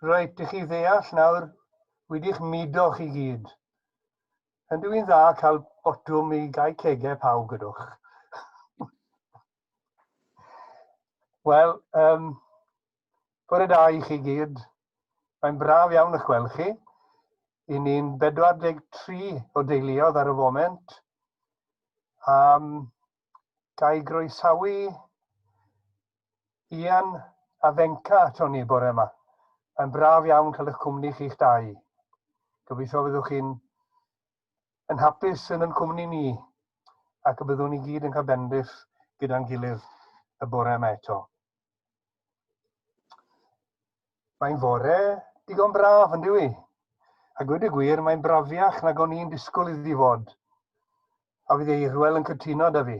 Reit, i chi ddeall nawr, wedi'ch mudo chi gyd. Yn dw i'n dda cael botwm i gau cegau pawb gydwch. Wel, um, bore da i chi gyd. Mae'n braf iawn eich gweld chi. I ni'n 43 o deuluodd ar y foment. Um, ga i groesawu Ian a Fenca ato ni bore yma. Mae'n braf iawn cael eich cwmni chi'ch dau. Gobeithio fyddwch chi'n yn hapus yn yn cwmni ni ac y byddwn ni gyd yn cael bendith gyda'n gilydd y bore yma eto. Mae'n fore digon braf, yn dyw i? A gweud y gwir, mae'n brafiach nag o'n i'n disgwyl iddi fod. A fydd Eirwel yn cytuno da fi.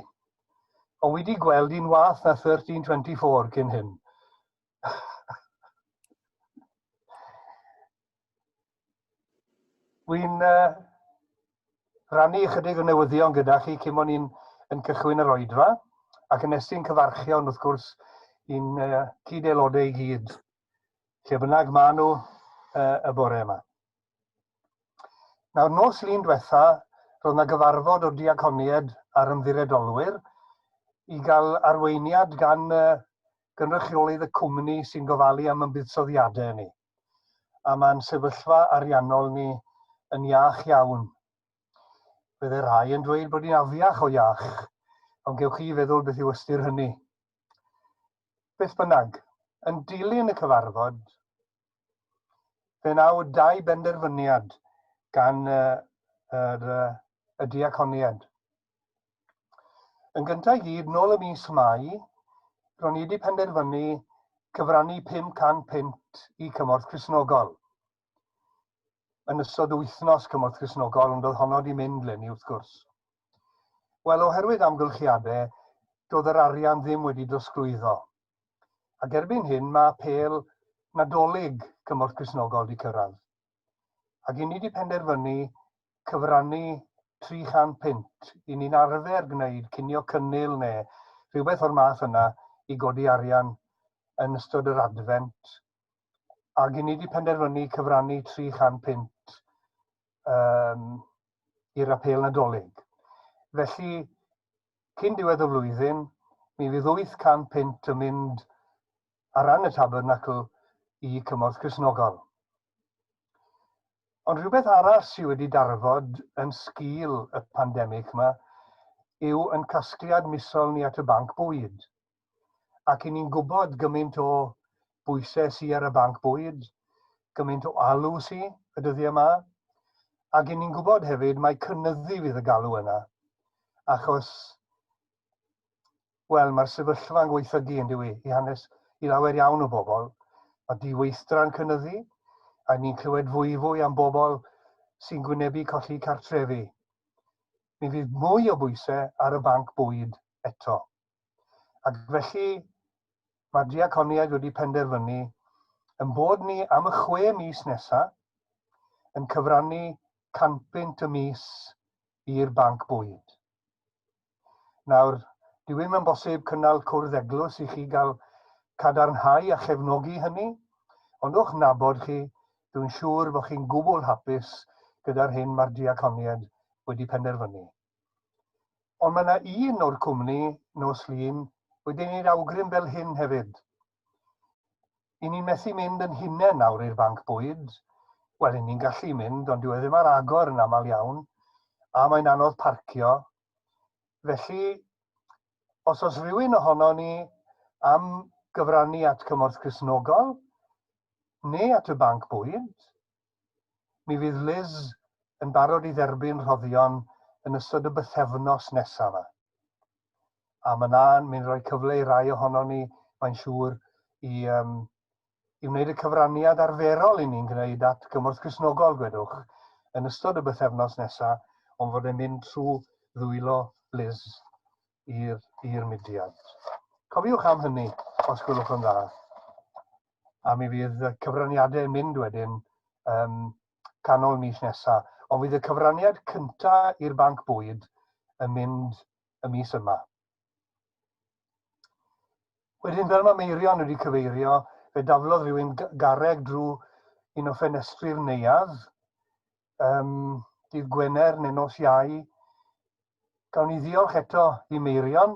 Ond wedi gweld un wath na 1324 cyn hyn. Wy'n uh, rannu ychydig o newyddion gyda chi cyn bod ni'n yn cychwyn yr oedfa, ac yn estyn cyfarchion wrth gwrs i'n uh, cyd-aelodau i gyd, lle bynnag maen nhw uh, y bore yma. Nawr, nos lun diwetha, roedd yna gyfarfod o diaconied a'r ymddiriedolwyr i gael arweiniad gan uh, gynrychiolydd y cwmni sy'n gofalu am ymfuddsoddiadau ni. A mae'n sefyllfa ariannol ni yn iach iawn. Bydde rhai yn dweud bod hi'n afiach o iach, ond gewch chi feddwl beth yw ystyr hynny. Beth bynnag, yn dilyn y cyfarfod, fe wnaw dau benderfyniad gan uh, yr, uh, y diaconiad. Yn gyntaf i gyd, nôl y mis Mai, ro'n i wedi penderfynu cyfrannu 500 punt i Cymorth Cristnogol. Yn ystod wythnos Cymorth Cristnogol, ond oedd honno wedi mynd leni wrth gwrs. Wel, oherwydd amgylchiadau, doedd yr arian ddim wedi drosglwyddo. Ac erbyn hyn mae apêl Nadolig Cymorth Cristnogol wedi cyrraedd. Ac i ni wedi penderfynu cyfrannu 300 punt. I ni'n arfer gwneud cinio cynnil neu rhywbeth o'r math yna i godi arian yn ystod yr adfent. Ac i ni wedi penderfynu cyfrannu 300 punt um, i'r apêl Nadolig. Felly, cyn diwedd y flwyddyn, mi fydd 800 punt yn mynd ar ran y Tabernacl i Cymorth Cristnogol. Ond rhywbeth arall sydd wedi darfod yn sgil y pandemig yma yw yn casgliad misol ni at y banc bwyd. Ac i ni'n gwybod gymaint o bwysau sy ar y banc bwyd, gymaint o alw sy y dyddiau yma, ac i ni'n gwybod hefyd mae cynyddu fydd y galw yna, achos Wel, mae'r sefyllfa'n gwaethygu yn dyw i, i hanes i lawer iawn o bobl. Mae diweithdra'n cynyddu, a ni'n clywed fwyfwy am bobl sy'n gwynebu colli cartrefi. Mi fydd mwy o bwysau ar y banc bwyd eto. Ac felly, mae'r diaconiaid wedi penderfynu yn bod ni am y chwe mis nesaf yn cyfrannu 100 y mis i'r banc bwyd. Nawr, dyw ddim yn bosib cynnal cwrdd eglwys i chi gael cadarnhau a chefnogi hynny, ond o'ch nabod chi, dwi'n siŵr bod chi'n gwbl hapus gyda'r hyn mae'r diaconiaid wedi penderfynu. Ond mae yna un o'r cwmni nos Lun wedi gwneud awgrym fel hyn hefyd. I ni'n methu mynd yn hunain nawr i'r banc bwyd. Wel, i ni'n gallu mynd, ond dyw e ddim ar agor yn aml iawn, a mae'n anodd parcio. Felly, os oes rhywun ohono ni am gyfrannu at Cymorth Cristnogol neu at y banc bwyd, mi fydd Liz yn barod i dderbyn rhoddion yn ystod y bythefnos nesaf yma. A mae yna'n mynd rhoi cyfle i rai ohono ni, mae'n siŵr, i, um, i wneud y cyfraniad arferol i ni'n gwneud at Gymorth Cristnogol, gwedwch, yn ystod y bythefnos nesaf, ond fod e'n mynd trwy ddwylo Liz i'r mudiad. Cofiwch am hynny, os gwelwch yn dda. A mi fydd y cyfraniadau yn mynd wedyn um, canol mis nesaf. Ond fydd y cyfraniad cyntaf i'r banc bwyd yn mynd y mis yma. Wedyn, fel mae Meirion wedi cyfeirio, Fe daflodd rhywun garreg drwy un o ffenestri'r neuadd, dydd Gwener neu nos Iau. Gawn ni ddiolch eto i Meirion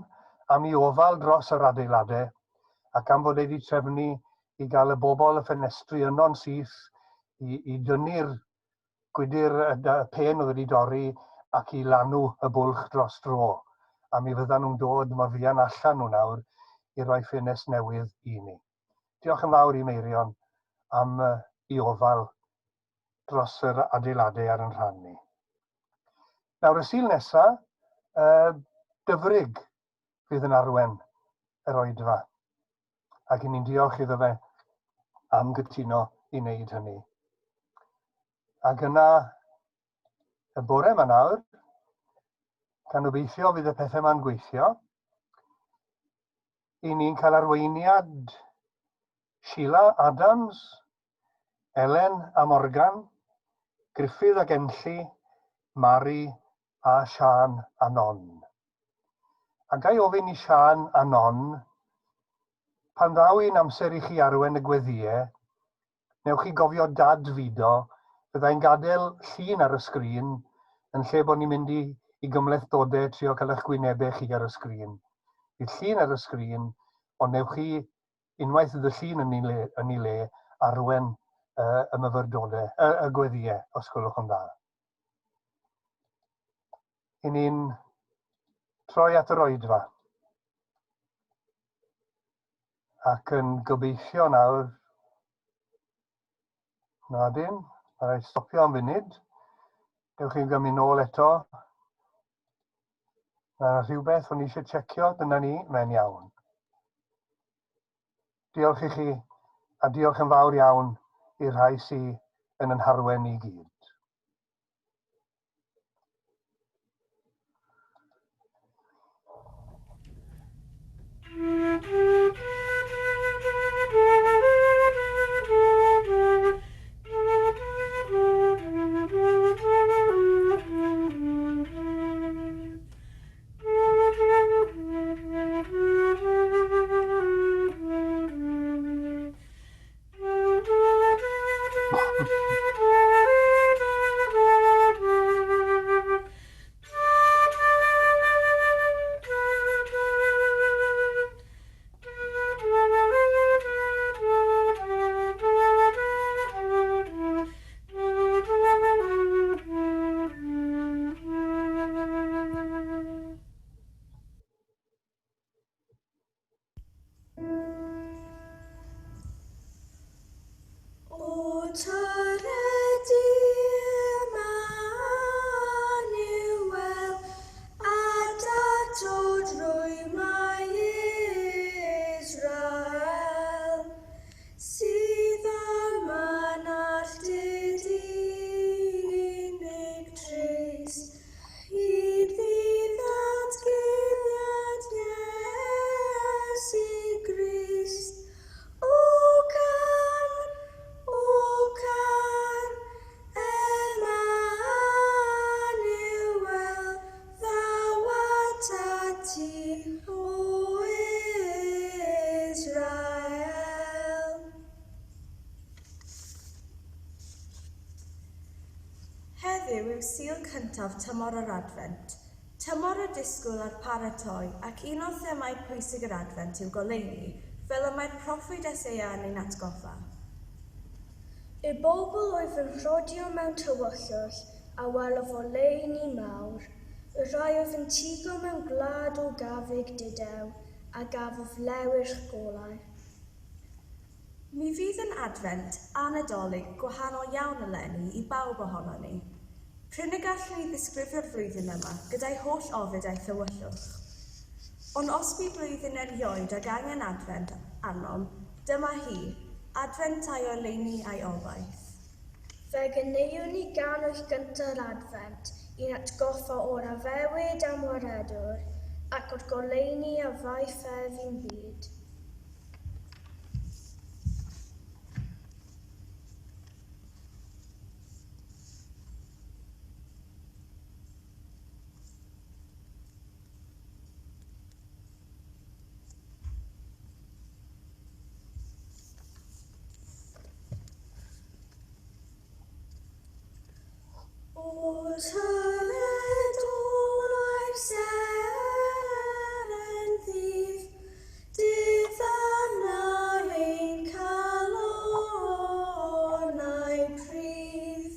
am ei ofal dros yr adeiladau ac am fod e wedi trefnu i gael y bobl y ffenestri yno'n syth i, i dynnu'r gwydr y, y pen oedd wedi dorri ac i lanw y bwlch dros dro. A mi fyddan nhw'n dod mor fuan allan nhw nawr i roi ffenest newydd i ni. Diolch yn fawr i Meirion am ei ofal dros yr adeiladau ar yn rhan ni. Nawr y Sul nesa, Dyfrig fydd yn arwen yr oedfa. Ac i ni'n diolch iddo fe am gytuno i wneud hynny. Ac yna, y bore yma nawr, gan obeithio fydd y pethau yma'n gweithio, i ni'n cael arweiniad Sheila Adams, Elen a Morgan, Gruffydd ac Enlli, Mari a Siân a Non. A ga i ofyn i Siân a Non, pan ddaw hi'n amser i chi arwen y gweddïau, newch chi gofio Dad fudo, fyddai'n gadael llun ar y sgrin yn lle bod ni'n mynd i, i gymhlethdodau trio cael eich gwynebau chi ar y sgrin. Bydd llun ar y sgrin, ond newch chi unwaith fydd y llun yn ei le, yn ei le arwen y myfyrdodau, y, y gweddïau, os gwelwch yn dda. I ni'n troi at yr oedfa ac yn gobeithio nawr na dim, mae rhaid stopio am funud. Dewch chi'n gymryd nôl eto. Mae rhywbeth o'n i eisiau checio, dyna ni, mae'n iawn. Diolch i chi, a diolch yn fawr iawn i'r rhai sydd yn yn harwen i gyd. O tyred Emmanuel, a datod rwymau Israel, sydd yma'n alltud unig trist, hyd ddydd atguddiad Iesu Grist. O can, o can, Emmanuel, ddaw atat ti, o Israel. Heddiw yw Sul cyntaf tymor yr Adfent. Tymor y disgwyl a'r paratoi, ac un o themâu pwysig yr Adfent yw goleuni, fel y mae'r proffwyd Eseia yn ein atgoffa. Y bobl oedd yn rhodio mewn tywyllwch a welodd oleuni mawr, y rhai oedd yn tigo mewn gwlad o gafig dudew a gafodd lewyrch golau. Mi fydd yn Adfent a Nadolig gwahanol iawn eleni i bawb ohonon ni. Prin y gallwn ni ddisgrifio'r flwyddyn yma gyda'i holl ofid a'i thywyllwch. Ond os bu blwyddyn erioed ag angen Adfent arnom, dyma hi, Adfent a'i oleuni a'i obaith. Fe ganeuon ni ganwyll gynta'r Adfent i'n atgoffa o'r addewid am waredwr ac o'r goleuni a ddaeth ef i'n byd. Tyred olau'r seren ddydd, Diddanna ein calonnau prudd.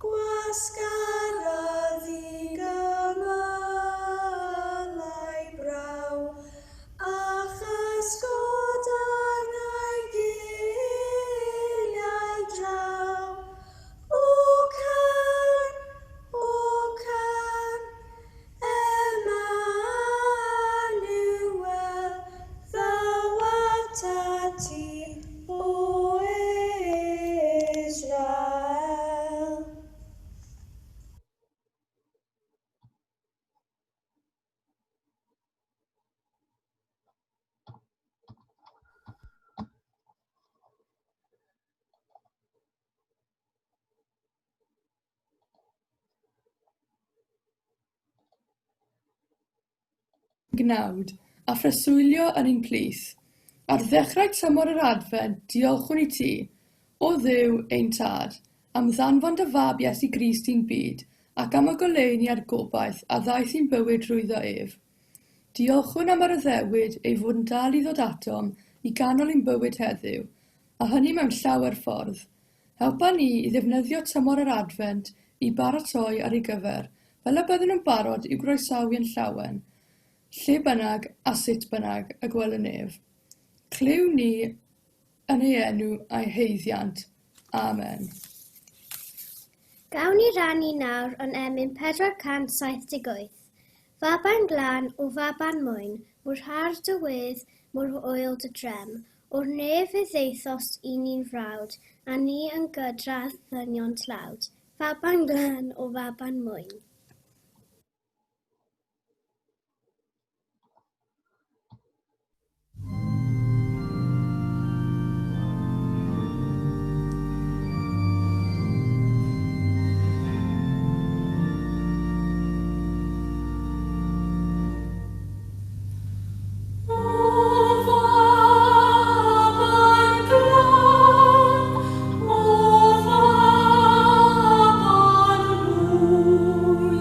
Gwasgara ddi-gymylau braw, a chysgodannau giliau draw. O can, o can, Emmanuel, ddaw atat ti, o Israel. Gnawd, a phreswylio yn ein plith. Ar ddechrau tymor yr Adfent, diolchwn i ti, o Dduw ein Tad, am ddanfon dy fab Iesu Grist i'n byd, ac am y goleuni a'r gobaith a ddaeth i'n bywyd drwyddo ef. Diolchwn am yr addewid ei fod yn dal i ddod atom i ganol ein bywyd heddiw, a hynny mewn llawer ffordd. Helpa ni i ddefnyddio tymor yr Adfent i baratoi ar ei gyfer, fel y byddwn yn barod i'w groesawu yn llawen, lle bynnag a sut bynnag y gwelwn ef. Clyw ni yn ei enw a'i haeddiant. Amen. Gawn ni rannu nawr yn emyn 478. Faban glân o faban mwyn, mor hardd dy wedd, mor oel dy drem. O'r nef fe ddaethost i ni'n frawd, a ni yn gydradd ddynion tlawd. Faban glân o faban mwyn. O faban glân, o faban mwyn,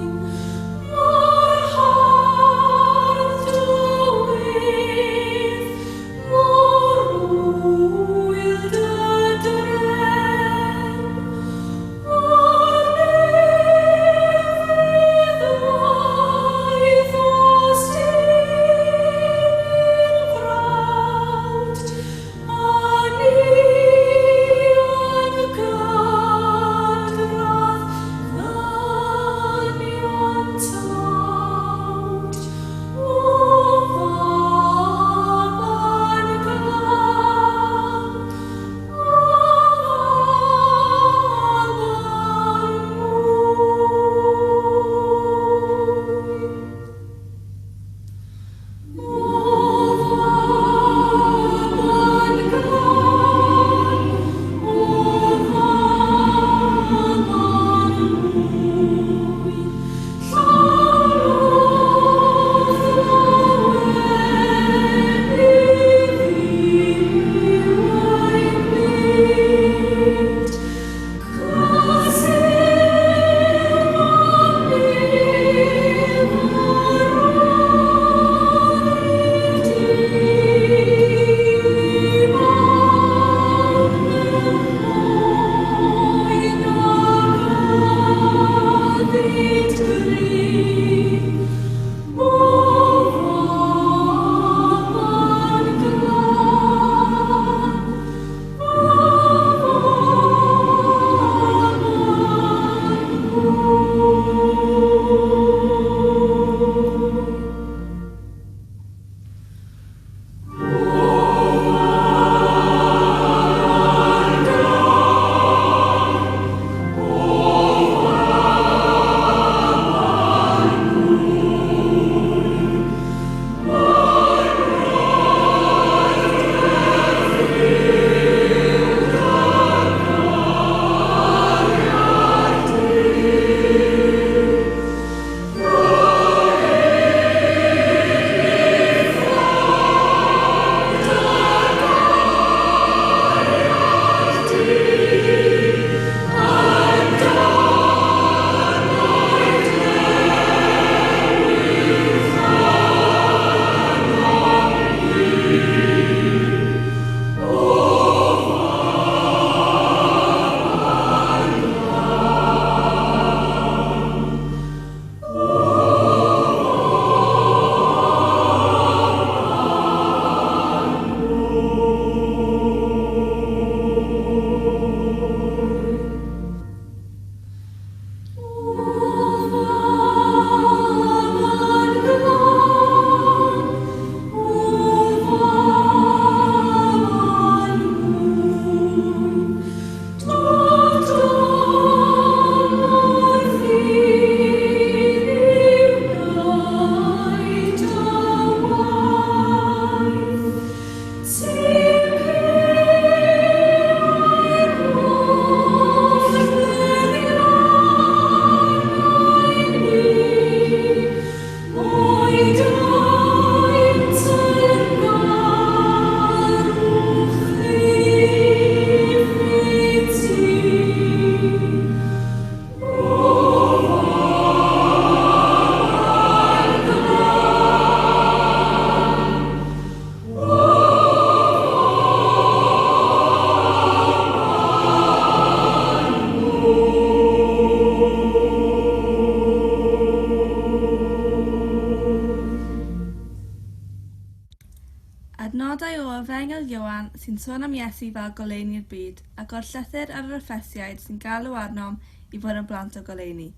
sy'n sôn am Iesu fel goleuni'r byd ac o'r llythyr ar yr Effesiaid sy'n galw arnom i fod yn blant o goleuni.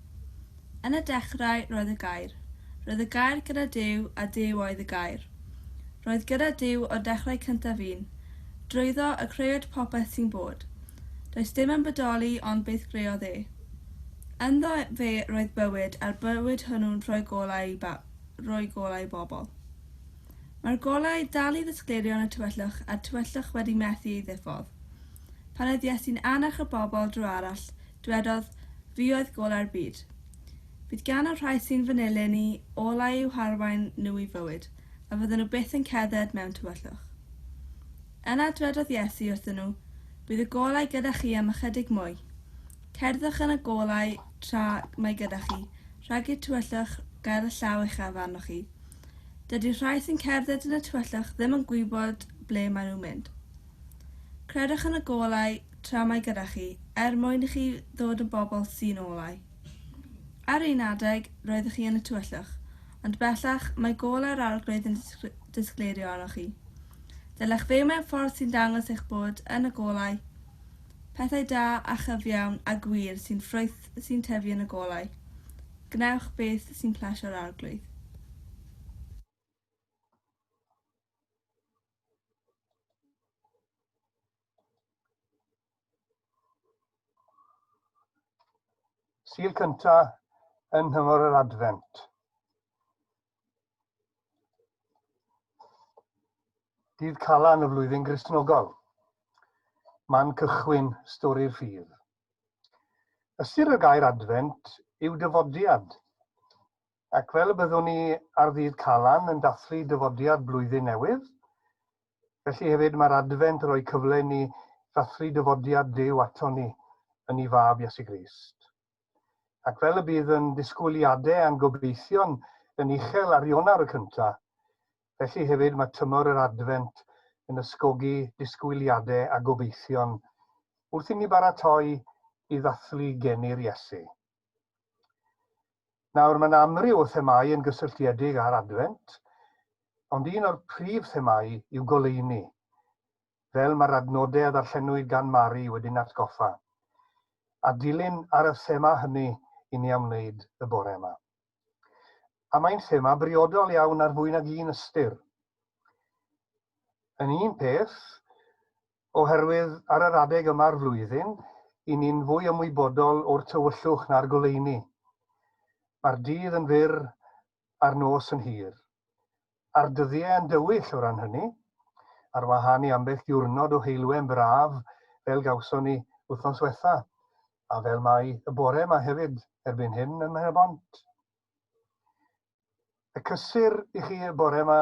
Yn y dechrau roedd y Gair. Roedd y Gair gyda Duw a Duw oedd y Gair. Roedd gyda Duw o'r dechrau cyntaf un. Drwyddo y crëwyd popeth sy'n bod. Does dim yn bodoli ond beth greodd e. Ynddo fe roedd bywyd a'r bywyd hwnnw'n rhoi golau i roi golau i bobl. Mae'r golau dal i ddisgleirio yn y tywyllwch a'r tywyllwch wedi methu ei ddiffodd. Pan oedd Iesu'n annerch y bobl dro arall, dwedodd, Fi oedd golau'r byd. Bydd gan y rhai sy'n fy nilyn i olau i'w harwain nhw i fywyd, a fydden nhw byth yn cerdded mewn tywyllwch. Yna dwedodd Iesu wrthyn nhw, Bydd y golau gyda chi am ychydig mwy. Cerddwch yn y golau tra mae gyda chi, rhag i'r tywyllwch gael y llaw uchaf arnoch chi. Dydy'r rhai sy'n cerdded yn y tywyllwch ddim yn gwybod ble maen nhw'n mynd. Credwch yn y golau tra mae gyda chi, er mwyn i chi ddod yn bobl sy'n olau. Ar un adeg, roeddech chi yn y tywyllwch, ond bellach mae golau'r Arglwydd yn disgleirio arnoch chi. Dylech fyw mewn ffordd sy'n dangos eich bod yn y golau, pethau da a chyfiawn a gwir sy'n ffrwyth sy'n tyfu yn y golau. Gwnewch beth sy'n plesio'r Arglwydd. Sul cynta yn nhymor yr Adfent. Dydd Calan y flwyddyn Gristnogol. Man cychwyn stori'r ffydd. Ystyr y gair Adfent yw dyfodiad, ac fel y byddwn ni ar ddydd Calan yn dathlu dyfodiad blwyddyn newydd, felly hefyd mae'r Adfent yn rhoi cyfle i ni ddathlu dyfodiad Duw ato ni yn ei fab Iesu Grist. Ac fel y bydd yn disgwyliadau a'n gobeithion yn uchel ar Ionawr y cyntaf, felly hefyd mae tymor yr Adfent yn ysgogi disgwyliadau a gobeithion wrth i ni baratoi i ddathlu geni'r Iesu. Nawr, mae'n amryw o themâu yn gysylltiedig â'r Adfent, ond un o'r prif themâu yw goleuni, fel mae'r adnodau a ddarllenwyd gan Mari wedi'n atgoffa, a dilyn ar y thema hynny i ni am wneud y bore yma. A mae'n thema briodol iawn ar fwy nag un ystyr. Yn un peth, Oherwydd ar yr adeg yma'r flwyddyn, i ni'n fwy ymwybodol o'r tywyllwch na'r goleuni. Mae'r dydd yn fyr a'r nos yn hir. A'r dyddiau yn dywyll o ran hynny, ar wahân i ambell diwrnod o heulwen braf fel gawson ni wythnos wetha, a fel mae y bore yma hefyd erbyn hyn ym Mhen-y-bont. Y cysur i chi y bore yma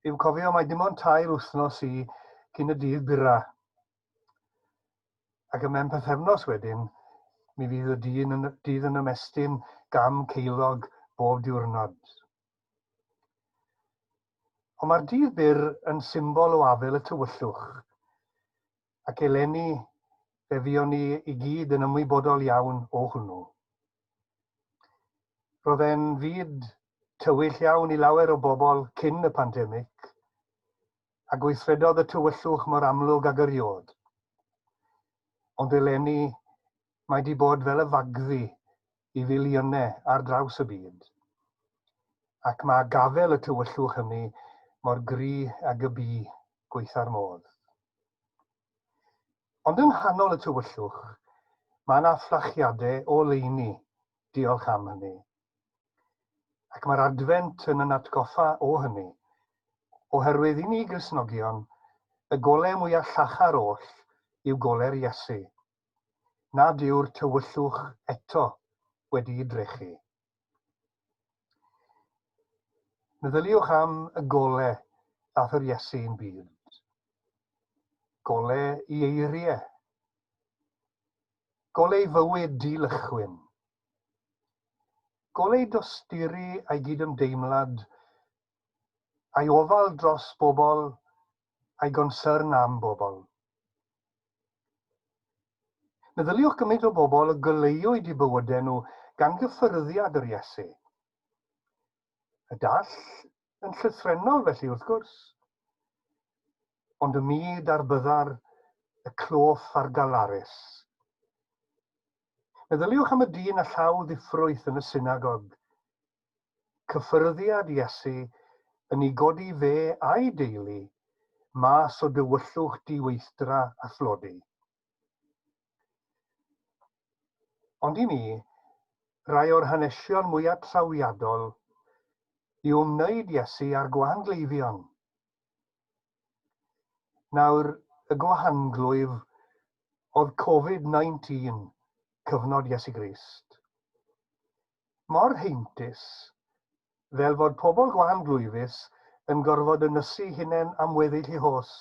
yw cofio mai dim ond tair wythnos i cyn y dydd bura. Ac ymhen pythefnos wedyn, mi fydd y dyn yn, dydd yn ymestyn gam ceilog bob diwrnod. Ond mae'r dydd byr yn symbol o afel y tywyllwch. Ac eleni, fe fuon ni i gyd yn ymwybodol iawn o hwnnw. Roedd e'n fyd tywyll iawn i lawer o bobl cyn y pandemig, a gweithredodd y tywyllwch mor amlwg ag erioed. Ond eleni, mae di bod fel y fagddu i filiynau ar draws y byd. Ac mae gafel y tywyllwch hynny mor gry ag y bu gweitha'r modd. Ond yng nghanol y tywyllwch, mae yna fflachiadau o oleuni, diolch am hynny. Ac mae'r Adfent yn yn atgoffa o hynny, oherwydd i ni Gristnogion, y golau mwyaf llachar oll yw golau'r Iesu, nad yw'r tywyllwch eto wedi'i drechu. Meddyliwch am y gole ddath yr Iesu i'n byd. Gole i eiriau. Gole i fywyd dilychwyn. Gole i dosturi a'i gydymdeimlad, a'i ofal dros bobl, a'i gonsyrn am bobl. Meddyliwch gymaint o bobl y goleuwyd i bywydau nhw gan gyffyrddiad yr Iesu. Y dall yn llythrennol felly, wrth gwrs. Ond y mud a'r byddar, y cloff a'r galarus. Meddyliwch am y dyn a llaw ddiffrwyth yn y synagog. Cyffyrddiad Iesu yn ei godi fe a'i deulu mas o dywyllwch diweithdra a thlodi. Ond i mi, rai o'r hanesion mwyaf trawiadol yw ymwneud Iesu â'r gwahangleifion. Nawr, y gwahanglwyf oedd Covid-19, cyfnod Iesu Grist. Mor heintus, fel fod pobl gwahanglwyfus yn gorfod ynysu hunain am weddill eu hos.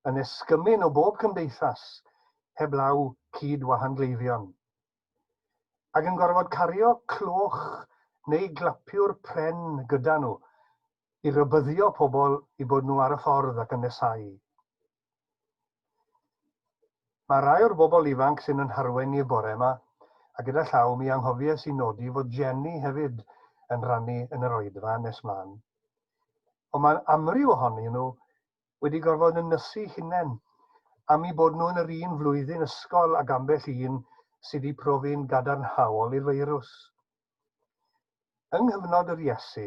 Yn esgymun o bob cymdeithas, heblaw cyd-wahangleifion. Ac yn gorfod cario cloch neu glapiwr pren gyda nhw i rybuddio pobl i bod nhw ar y ffordd ac yn nesau. Mae rai o'r bobl ifanc sy'n yn harwen ni y bore yma, a gyda llaw mi anghofies i nodi fod Jenny hefyd yn rhannu yn yr oedfa nes mlaen. Ond mae amryw ohonyn nhw wedi gorfod ynysu hunain am eu bod nhw yn yr un flwyddyn ysgol ag ambell un sydd wedi profi'n gadarnhaol i'r feirws. Yng nghyfnod yr Iesu,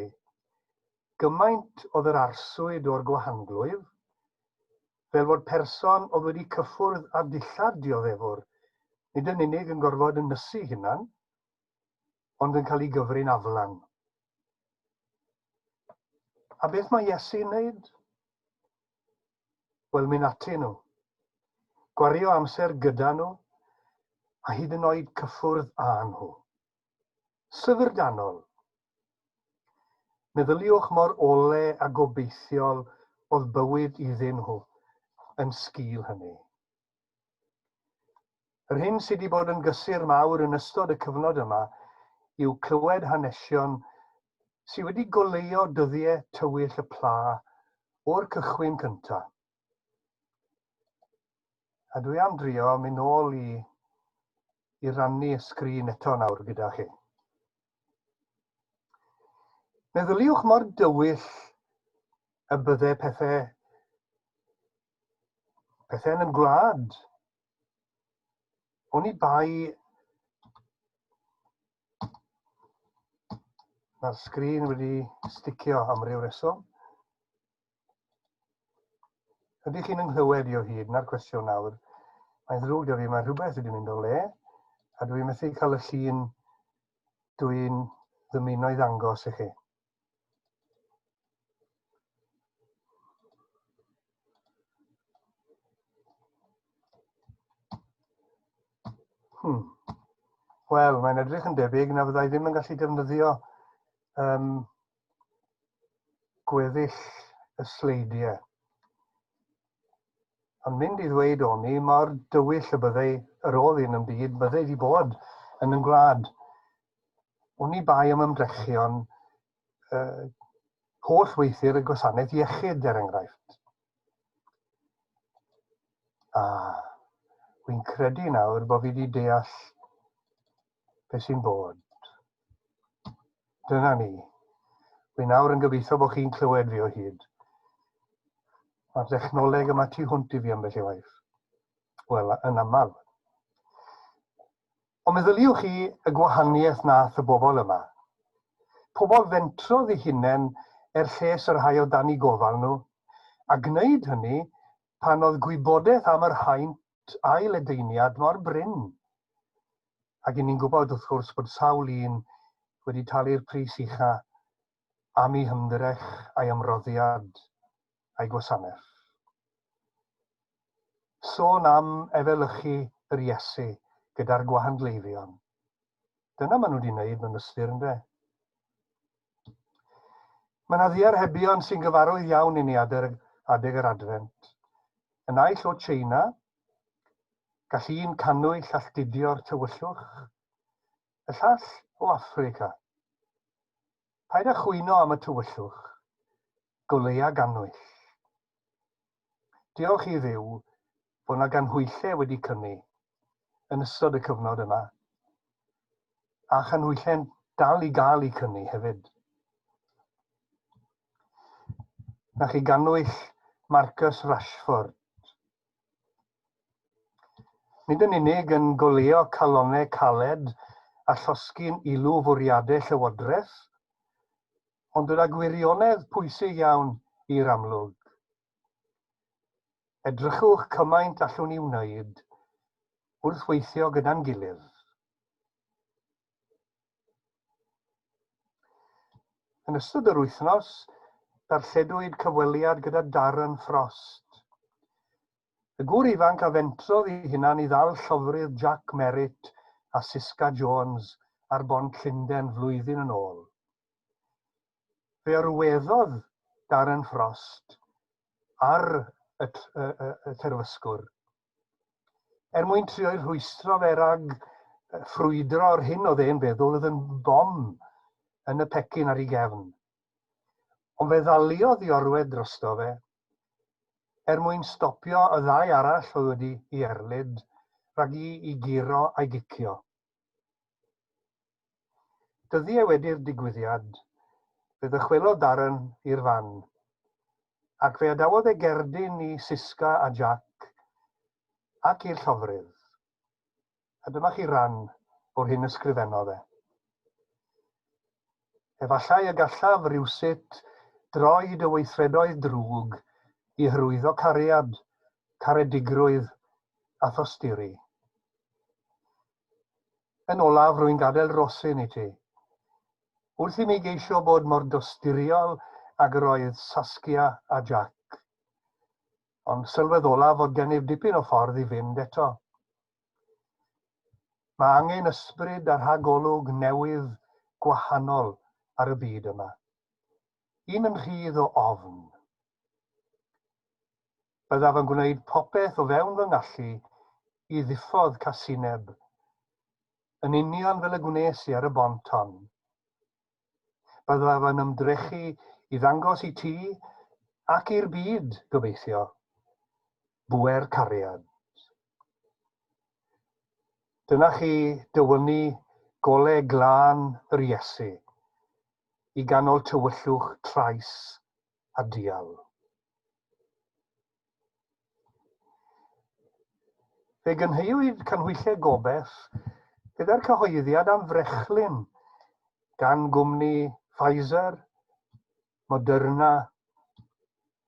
gymaint oedd yr arswyd o'r gwahanglwyf, fel fod person oedd wedi cyffwrdd â dillad dioddefwr, nid yn unig yn gorfod ynysu hunan, ond yn cael ei gyfrin aflan. A beth mae Iesu'n wneud? Wel, mynd atyn nhw. Gwario amser gyda nhw, a hyd yn oed cyffwrdd â nhw. Syfrdanol. Meddyliwch mor ole a gobeithiol oedd bywyd iddyn nhw yn sgil hynny. Yr hyn sydd wedi bod yn gysur mawr yn ystod y cyfnod yma yw clywed hanesion sydd wedi goleuo dyddiau tywyll y pla o'r cychwyn cyntaf. A dwi am drio mynd nôl i, i rannu y sgrin eto nawr gyda chi. Meddyliwch mor dywyll y bydde pethau, pethau yn y gwlad. Oni bai mae'r sgrin wedi sticio am ryw reswm. Ydych chi'n ynghlywed i o hyd? Na'r cwestiwn nawr. Mae'n ddrwg da fi, mae rhywbeth wedi mynd o le, a dwi'n methu cael y llun dwi'n ddymuno i ddangos i chi. Wel, mae'n edrych yn debyg na fyddai ddim yn gallu defnyddio um, gweddill y sleidiau. Ond mynd i ddweud o'n i mor dywyll y byddai yr oedd un yn byd, byddai wedi bod yn y gwlad. O'n i bai am ymdrechion holl weithwyr y gwasanaeth iechyd, er enghraifft. A wy'n credu nawr bod fi wedi deall beth sy'n bod. Dyna ni. Wy nawr yn gobeithio bod chi'n clywed fi o hyd. Mae'r dechnoleg yma tu hwnt i fi ambell i waith. Wel, yn aml. Ond meddyliwch chi y gwahaniaeth nath y bobl yma. Pobl fentrodd eu hunain er lles y rhai o dan eu gofal nhw, a gwneud hynny pan oedd gwybodaeth am yr haint a'i ledaeniad mor brin. Ac i ni'n gwybod wrth gwrs bod sawl un wedi talu'r pris ucha am ei hymdrech a'i ymroddiad a'i gwasanaeth. Sôn am efelychu yr Iesu gyda'r gwahangleufion. Dyna maen nhw wedi wneud mewn ystyr, ynde? Mae yna ddiarhebion sy'n gyfarwydd iawn i ni adeg, adeg yr Adfent. Y naill o China, gall un cannwyll alltudio'r tywyllwch, y llall o Affrica. Paid â chwyno am y tywyllwch, goleia gannwyll. Diolch i Dduw bod yna ganhwyllau wedi cynnu yn ystod y cyfnod yma, a chanhwyllau'n dal i gael eu cynnu hefyd. Na chi gannwyll Marcus Rashford. Nid yn unig yn goleuo calonnau caled a llosgi'n ilw fwriadau llywodraeth, ond dod â gwirionedd pwysig iawn i'r amlwg. Edrychwch cymaint allwn ni wneud wrth weithio gyda'n gilydd. Yn ystod yr wythnos, darlledwyd cyfweliad gyda Darren Frost. Y gŵr ifanc a fentrodd ei hunan i ddal llofrudd Jack Merritt a Siska Jones ar bont Llundain flwyddyn yn ôl. Fe arweddodd Darren Frost ar y, y, y, y terfysgwr. Er mwyn trio'i rhwystro fe rhag ffrwydro'r hyn oedd e'n feddwl oedd yn bom yn y pecyn ar ei gefn. Ond fe ddaliodd i orwedd drosto fe, er mwyn stopio y ddau arall oedd wedi i erlid rhag i, i guro a'i gicio. Dyddiau wedi'r digwyddiad, fe ddychwelodd Darren i'r fan, ac fe adawodd e gerdyn i Siska a Jack ac i'r llofrudd. A dyma chi ran o'r hyn ysgrifennodd e. Efallai y gallaf rywsut droi dy weithredoedd drwg i hyrwyddo cariad, caredigrwydd a thosturi. Yn olaf, rwy'n gadael rosyn i ti. Wrth i mi geisio bod mor dosturiol ag yr oedd Saskia a Jack. Ond sylweddolaf fod gennyf dipyn o ffordd i fynd eto. Mae angen ysbryd a rhagolwg newydd gwahanol ar y byd yma. Un yn rhydd o ofn. Byddaf yn gwneud popeth o fewn fy ngallu i ddiffodd casineb, yn union fel y gwnes i ar y bont hon. Byddaf yn ymdrechu i ddangos i ti ac i'r byd, gobeithio, bŵer cariad. Dyna chi dywynnu gole glân yr Iesu i ganol tywyllwch trais a dial. Fe gynheuwyd canhwyllau gobeith gyda'r cyhoeddiad am frechlyn gan gwmni Pfizer, Moderna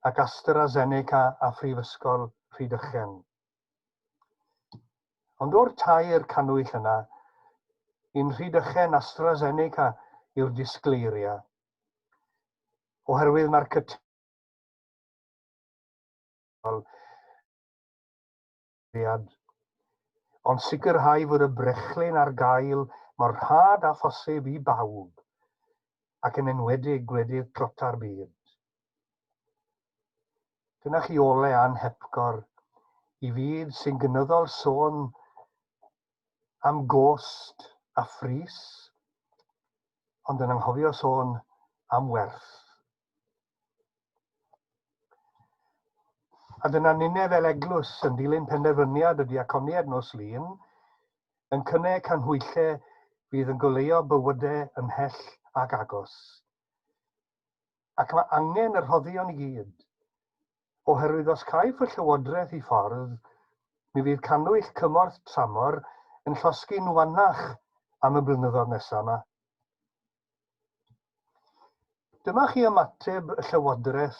ac AstraZeneca a Phrifysgol Rhydychen. Ond o'r tair cannwyll yna, un Rhydychen AstraZeneca yw'r disgleiria. Oherwydd mae'r cytundeb ond sicrhau fod y brechlyn ar gael mor rhad â phosib i bawb, ac yn enwedig gwledydd tlota'r byd. Dyna chi ole anhepgor i fyd sy'n gynyddol sôn am gost a phris, ond yn anghofio sôn am werth. A dyna ninne fel eglwys yn dilyn penderfyniad y diaconiaid nos Lun, yn cynnau canhwyllau fydd yn goleuo bywydau ymhell ac agos. Ac mae angen y rhoddion i gyd. Oherwydd os caiff y llywodraeth i ffordd, mi fydd cannwyll cymorth tramor yn llosgi'n wannach am y blynyddoedd nesaf yma. Dyma chi ymateb y Llywodraeth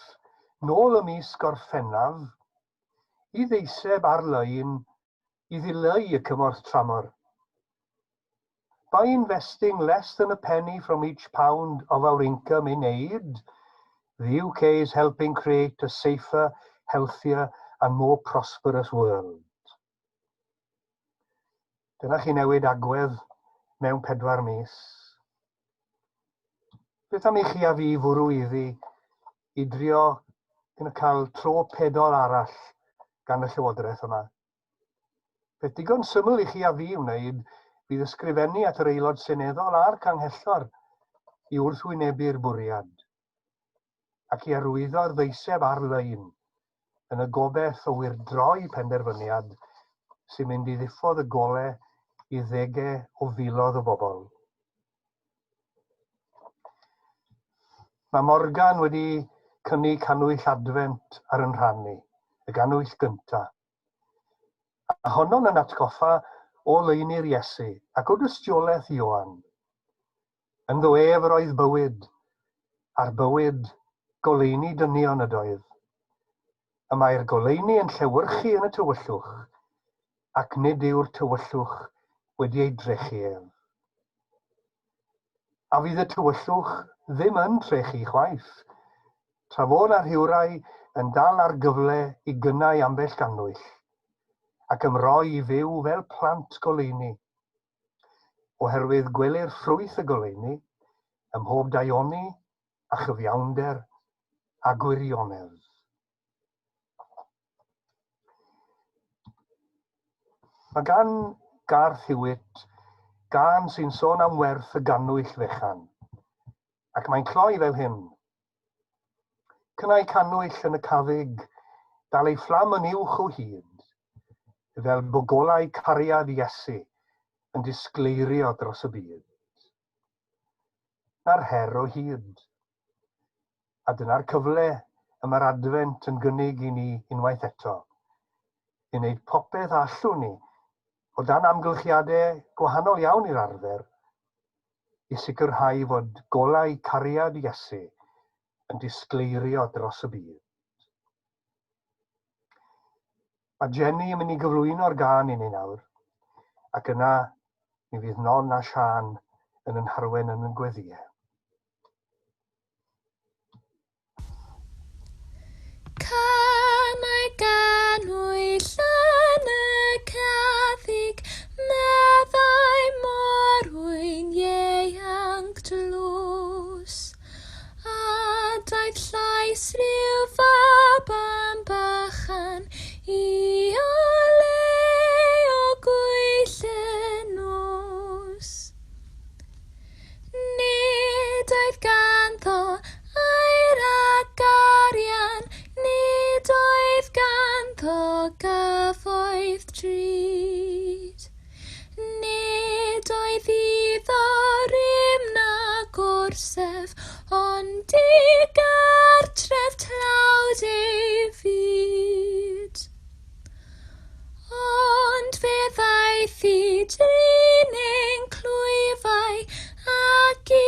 nôl ym mis Gorffennaf i ddeiseb ar-lein i ddileu y cymorth tramor. By investing less than a penny from each pound of our income in aid, the UK is helping create a safer, healthier and more prosperous world. Dyna chi newid agwedd mewn 4 mis. Beth am i chi a fi fwrw iddi i drio cael tro pedol arall gan y Llywodraeth yma? Peth digon syml i chi a fi wneud fydd ysgrifennu at yr Aelod Seneddol a'r Canghellor i wrthwynebu'r bwriad ac i arwyddo'r ddeiseb ar-lein yn y gobeith o wyrdroi penderfyniad sy'n mynd i ddiffodd y gole i ddegau o filoedd o bobl. Mae Morgan wedi cynnig cannwyll adfent ar yn rhan ni, y gannwyll gyntaf. A honno'n yn atgoffa o leini'r Iesu ac o dystiolaeth Ioan. Ynddo ef yr oedd bywyd, a'r bywyd goleuni dynion ydoedd. Y mae'r goleuni yn llewyrchu yn y tywyllwch, ac nid yw'r tywyllwch wedi ei drechu ef. A fydd y tywyllwch ddim yn trechu chwaith, tra fod na rhywrai yn dal ar gyfle i gynnau ambell gannwyll, ac ymroi i fyw fel plant goleuni. Oherwydd gwelir ffrwyth y goleuni ym mhob daioni a chyfiawnder a gwirionedd. Mae gan Garth Hewitt gân sy'n sôn am werth y gannwyll fechan, ac mae'n cloi fel hyn. Cynnau cannwyll yn y cafig, dal ei fflam yn uwch o hyd, fel bogolau cariad Iesu yn disgleirio dros y byd. Na'r her o hyd. A dyna'r cyfle y mae'r Adfent yn gynnig i ni unwaith eto, i wneud popeth allwn ni o dan amgylchiadau gwahanol iawn i'r arfer, i sicrhau fod golau cariad Iesu yn disgleirio dros y byd. Mae Jenny yn mynd i gyflwyno'r gân i ni nawr, ac yna mi fydd Non a Siân yn yn harwen yn yn gweddïau. Canai ganwyll yn y cathig, meddai morwyn ieuanc dlws. A daeth llais rhyw faban bychan i oleuo gwyll y nos. Nid oedd ganddo aur ac arian, nid oedd ganddo gyfoeth drud. Nid oedd iddo rym na gorsef, ond i gartref tlawd ei fyd. Ond fe ddaeth i drin ein clwyfau ac i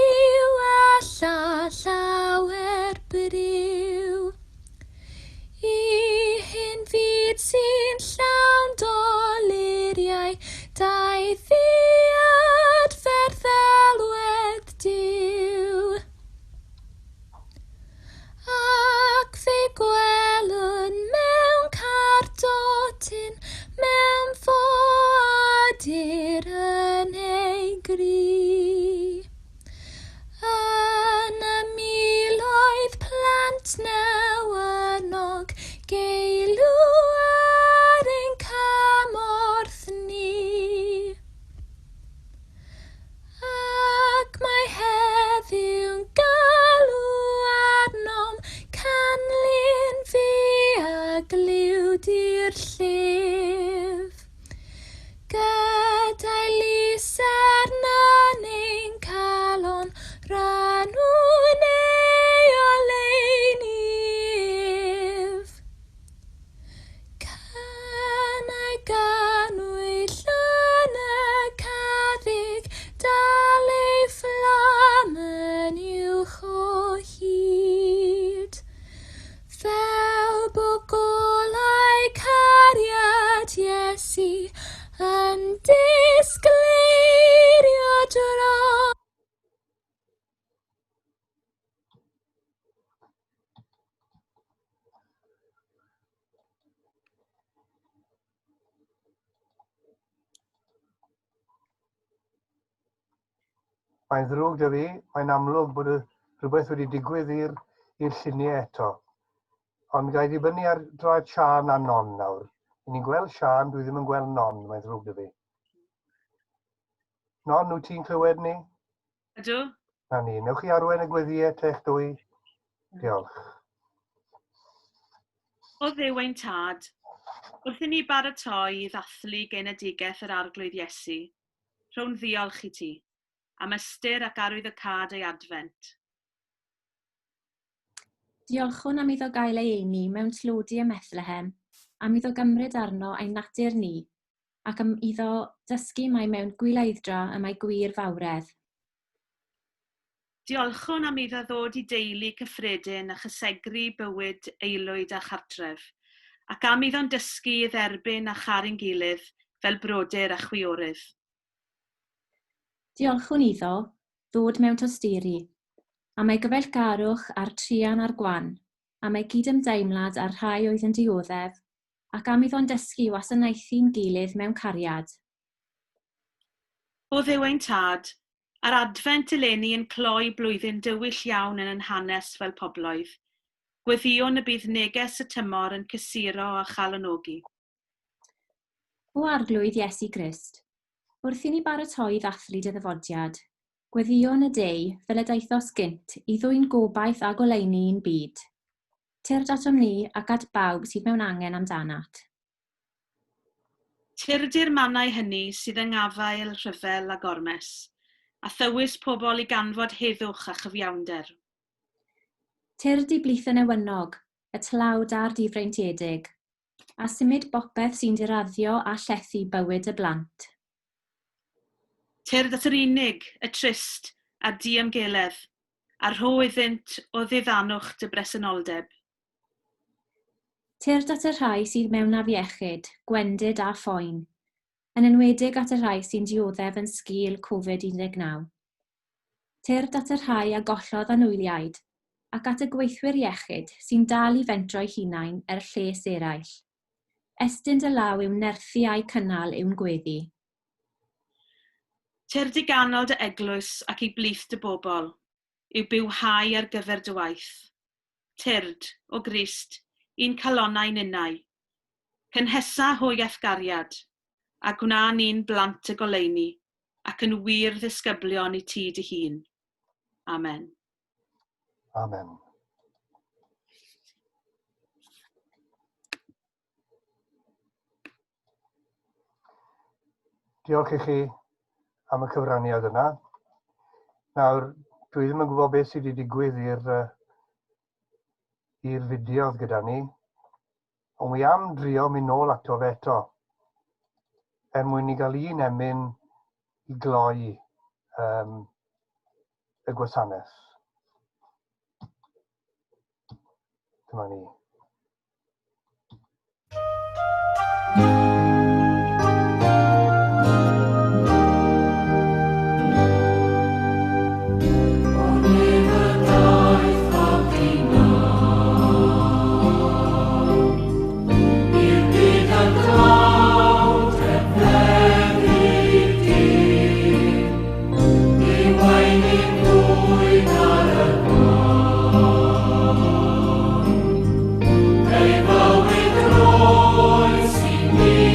wella llawer briw. I hyn fyd sy'n llawn doluriau, daeth i adfer ddelwedd Duw. Ac fe gwelwn mewn cardotyn, mewn ffoadur yn ei gri. Yn y miloedd plant newynog, geilw ar ein cymorth ni. Ac mae heddiw'n galw arnom, canlyn fi a glyw di'r llif. Gyda'i lusern yn ein calon, rhannwn ei oleuni ef. Cynnau ganwyll yn y caddug, dal ei fflam yn uwch o hyd. Fel bo golau cariad Iesu yn disgleirio dros. Mae'n ddrwg 'da fi, mae'n amlwg bod y, rhywbeth wedi digwydd i'r i'r lluniau eto. Ond ga i ddibynnu ar draed Siân a Non nawr. I ni'n gweld Siân, dwi ddim yn gweld Non, mae'n ddrwg 'da fi. Non, wyt ti'n clywed ni? Ydw. Na ni, newch chi arwain y gweddïau te eich dwy? Diolch. O Dduw ein Tad, wrth i ni baratoi i ddathlu genedigaeth yr Arglwydd Iesu, rhown ddiolch i ti, am ystyr ac arwyddocâd ei adfent. Diolchwn am iddo gael ei eni mewn tlodi ym Methlehem, am iddo gymryd arno ein natur ni, ac am iddo dysgu mai mewn gwyleidd-dra y mae gwir fawredd. Diolchwn am iddo ddod i deulu cyffredin a chysegru bywyd aelwyd a chartref, ac am iddo'n dysgu i dderbyn a charu'n gilydd fel brodyr a chwiorydd. Diolchwn iddo ddod mewn tosturi, am ei gyfeillgarwch â'r truan a'r gwan, am ei gydymdeimlad â'r rhai oedd yn dioddef, ac am iddo'n dysgu i wasanaethu'n gilydd mewn cariad. O Dduw ein Tad, a'r Adfent eleni yn cloi blwyddyn dywyll iawn yn ein hanes fel pobloedd, gweddïwn y bydd neges y tymor yn cysuro a chalonogi. O Arglwydd Iesu Grist, wrth i ni baratoi i ddathlu dy ddyfodiad, gweddïwn y deu, fel y daethos gynt, i ddwyn gobaith a goleuni i'n byd. Tyrd atom ni ac at bawb sydd mewn angen amdanat. Tyrd i'r mannau hynny sydd yng ngafael rhyfel a gormes, a thywys pobl i ganfod heddwch a chyfiawnder. Tyrd i blith y newynog, y tlawd a'r difreintiedig, a symud bopeth sy'n diraddio a llethu bywyd y blant. Tyrd at yr unig, y trist, a'r diymgeledd, a rho iddynt o ddiddanwch dy bresenoldeb. Tyrd at y rhai sydd mewn afiechyd, gwendid a phoen, yn enwedig at y rhai sy'n dioddef yn sgil Covid-19. Tyrd at y rhai a gollodd anwyliaid, ac at y gweithwyr iechyd sy'n dal i fentro'u hunain er lles eraill. Estyn dy law i'w nerthu a'u cynnal yw'n gweddi. Tyrd i ganol dy eglwys ac i blith dy bobl, i'w bywhau ar gyfer dy waith. Tyrd, o Grist, i'n calonnau ninnau. Cynhesa hwy a'th gariad, a gwna ni'n blant y goleuni, ac yn wir ddisgyblion i ti dy hun. Amen. Amen. Diolch i chi am y cyfraniad yna. Nawr, dwi ddim yn gwybod beth sydd wedi digwydd i'r i'r fideo gyda ni, ond wi am drio mynd nôl ato fe eto, er mwyn i gael un emyn i gloi um, y gwasanaeth. Dyma ni. Ei fywyd roes i mi.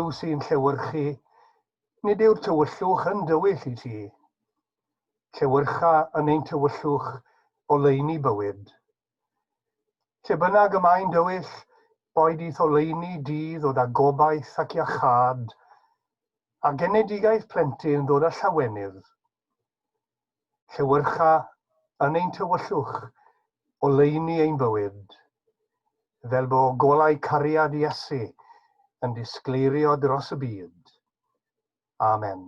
Dduw sy'n llewyrchu, nid yw'r tywyllwch yn dywyll i ti. Llewyrcha yn ein tywyllwch oleuni bywyd. Lle bynnag y mae'n dywyll, boed i'th oleuni di ddod â gobaith ac iachâd, a genedigaeth plentyn ddod â llawenydd. Llewyrcha yn ein tywyllwch oleuni ein bywyd, fel bo golau cariad Iesu yn disgleirio dros y byd. Amen.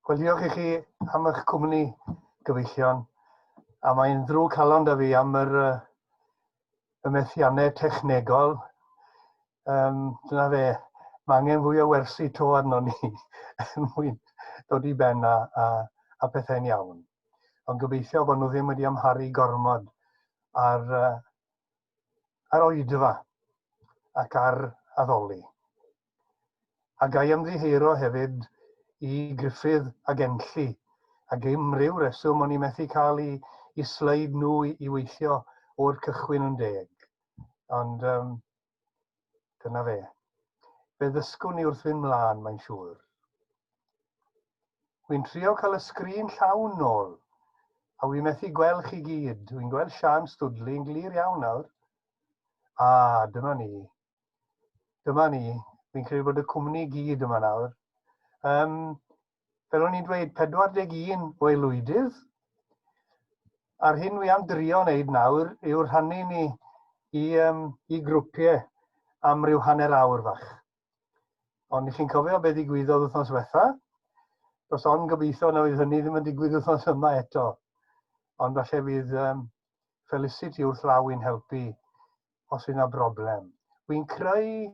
Wel, diolch i chi am eich cwmni, gyfeillion. A mae'n ddrwg calon da fi am yr, y methiannau technegol. Dyna fe, mae angen fwy o wersi to arno ni er mwyn dod i ben a pethau'n iawn. Ond gobeithio bod nhw ddim wedi amharu gormod ar oedfa ac ar addoli. A gai ymddiheuro hefyd i Gruffydd ag Enlli, ac am ryw reswm o'n i methu cael i sleid nhw i weithio o'r cychwyn yn deg. Ond dyna fe. Fe ddysgwn ni wrth fynd mlaen, mae'n siŵr. Wy'n trio cael y sgrin llawn nôl, a wi methu gweld chi gyd. Wy'n gweld Siân Stwdley yn glir iawn nawr. A, dyma ni. Dyma ni. Fi'n credu bod y cwmni gyd yma nawr. Fel o'n i'n dweud, 41 o aelwydydd. A'r hyn wi am drio wneud nawr yw rhannu ni i grwpiau am ryw hanner awr fach. Ond i chi'n cofio beth ddigwyddodd wythnos diwetha? Does ond gobeithio na fydd hynny ddim yn digwydd wythnos yma eto. Ond falle fydd Felicity wrth law i'n helpu os yna broblem. Wy'n creu